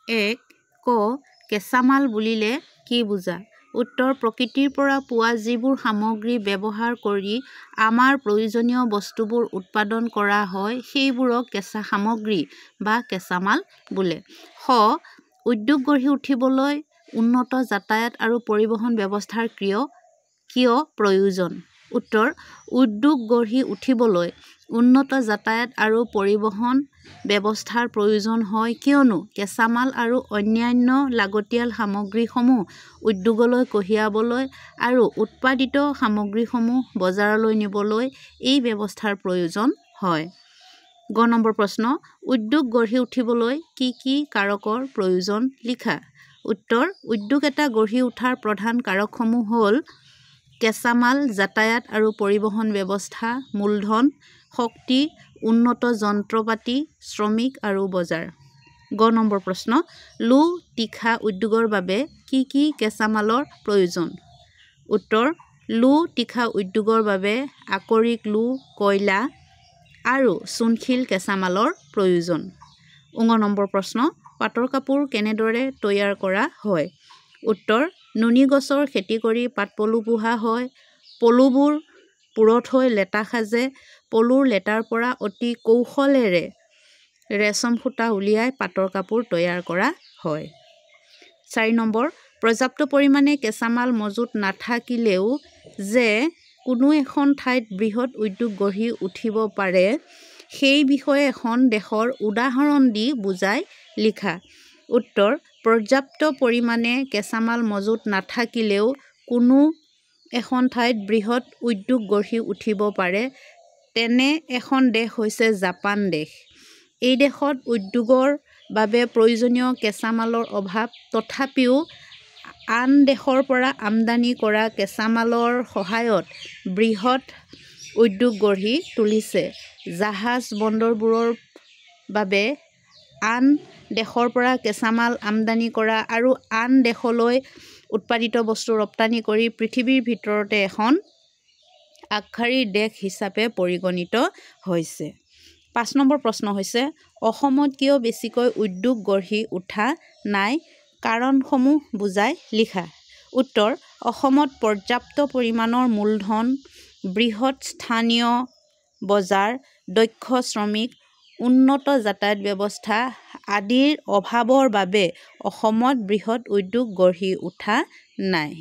1। ক কেঁচামাল বুলিলে কি বুজা? উত্তৰ প্ৰকৃতিৰ পৰা পোৱা যিবোৰ সামগ্ৰী ব্যৱহাৰ কৰি আমাৰ প্ৰয়োজনীয় বস্তুবোৰ উৎপাদন কৰা হয় সেইবোৰক কেঁচা সামগ্ৰী বা কেঁচামাল বোলে। খ উদ্যোগ গঢ়ি উঠিবলৈ উন্নত যাতায়াত আৰু পৰিবহণ ব্যৱস্থাৰ কিয় প্ৰয়োজন? উত্তৰ উদ্যোগ গঢ়ি উঠিবলৈ উন্নত যাতায়াত আৰু পৰিবহণ ব্যৱস্থাৰ প্ৰয়োজন হয় কিয়নো কেঁচামাল আৰু অন্যান্য লাগতিয়াল সামগ্ৰীসমূহ উদ্যোগলৈ কঢ়িয়াবলৈ আৰু উৎপাদিত সামগ্ৰীসমূহ বজাৰলৈ নিবলৈ এই ব্যৱস্থাৰ প্ৰয়োজন হয়। গ নম্বৰ প্ৰশ্ন, উদ্যোগ গঢ়ি উঠিবলৈ কি কি কাৰকৰ প্ৰয়োজন লিখা। উত্তৰ উদ্যোগ এটা গঢ়ি উঠাৰ প্ৰধান কাৰকসমূহ হ'ল কেঁচামাল, যাতায়াত আৰু পৰিবহণ ব্যৱস্থা, মূলধন, শক্তি, উন্নত যন্ত্ৰপাতি, শ্ৰমিক আৰু বজাৰ। গ নম্বৰ প্ৰশ্ন, লো তীখা উদ্যোগৰ বাবে কি কি কেঁচামালৰ প্ৰয়োজন? উত্তৰ লো তীখা উদ্যোগৰ বাবে আকৰিক লো, কয়লা আৰু চূণশিল কেঁচামালৰ প্ৰয়োজন। ঙ নম্বৰ প্ৰশ্ন, পাটৰ কাপোৰ কেনেদৰে তৈয়াৰ কৰা হয়? উত্তৰ নুনী গছৰ খেতি কৰি পাটপলু পোহা হয়। পলুবোৰ পুৰঠ হৈ লেটা সাজে। পলুৰ লেটাৰ পৰা অতি কৌশলেৰে ৰেচম সূতা উলিয়াই পাটৰ কাপোৰ তৈয়াৰ কৰা হয়। 4 নম্বৰ, পৰ্যাপ্ত পৰিমাণে কেঁচামাল মজুত নাথাকিলেও যে কোনো এখন ঠাইত বৃহৎ উদ্যোগ গঢ়ি উঠিব পাৰে সেই বিষয়ে এখন দেশৰ উদাহৰণ দি বুজাই লিখা। উত্তৰ পৰ্যাপ্ত পৰিমাণে কেঁচামাল মজুত নাথাকিলেও কোনো এখন ঠাইত বৃহৎ উদ্যোগ গঢ়ি উঠিব পাৰে তেনে এখন দেশ হৈছে জাপান দেশ। এই দেশত উদ্যোগৰ বাবে প্ৰয়োজনীয় কেঁচামালৰ অভাৱ, তথাপিও আন দেশৰ পৰা আমদানি কৰা কেঁচামালৰ সহায়ত বৃহৎ উদ্যোগ গঢ়ি তুলিছে। জাহাজ বন্দৰবোৰৰ বাবে আন দেশৰ পৰা কেঁচামাল আমদানি কৰা আৰু আন দেশলৈ উৎপাদিত বস্তু ৰপ্তানি কৰি পৃথিৱীৰ ভিতৰতে এখন আগশাৰীৰ দেশ হিচাপে পৰিগণিত হৈছে। 5 নম্বৰ প্ৰশ্ন হৈছে, অসমত কিয় বেছিকৈ উদ্যোগ গঢ়ি উঠা নাই কাৰণসমূহ বুজাই লিখা। উত্তৰ অসমত পৰ্যাপ্ত পৰিমাণৰ মূলধন, বৃহৎ স্থানীয় বজাৰ, দক্ষ শ্ৰমিক, উন্নত যাতায়াত ব্যৱস্থা আদিৰ অভাৱৰ বাবে অসমত বৃহৎ উদ্যোগ গঢ়ি উঠা নাই।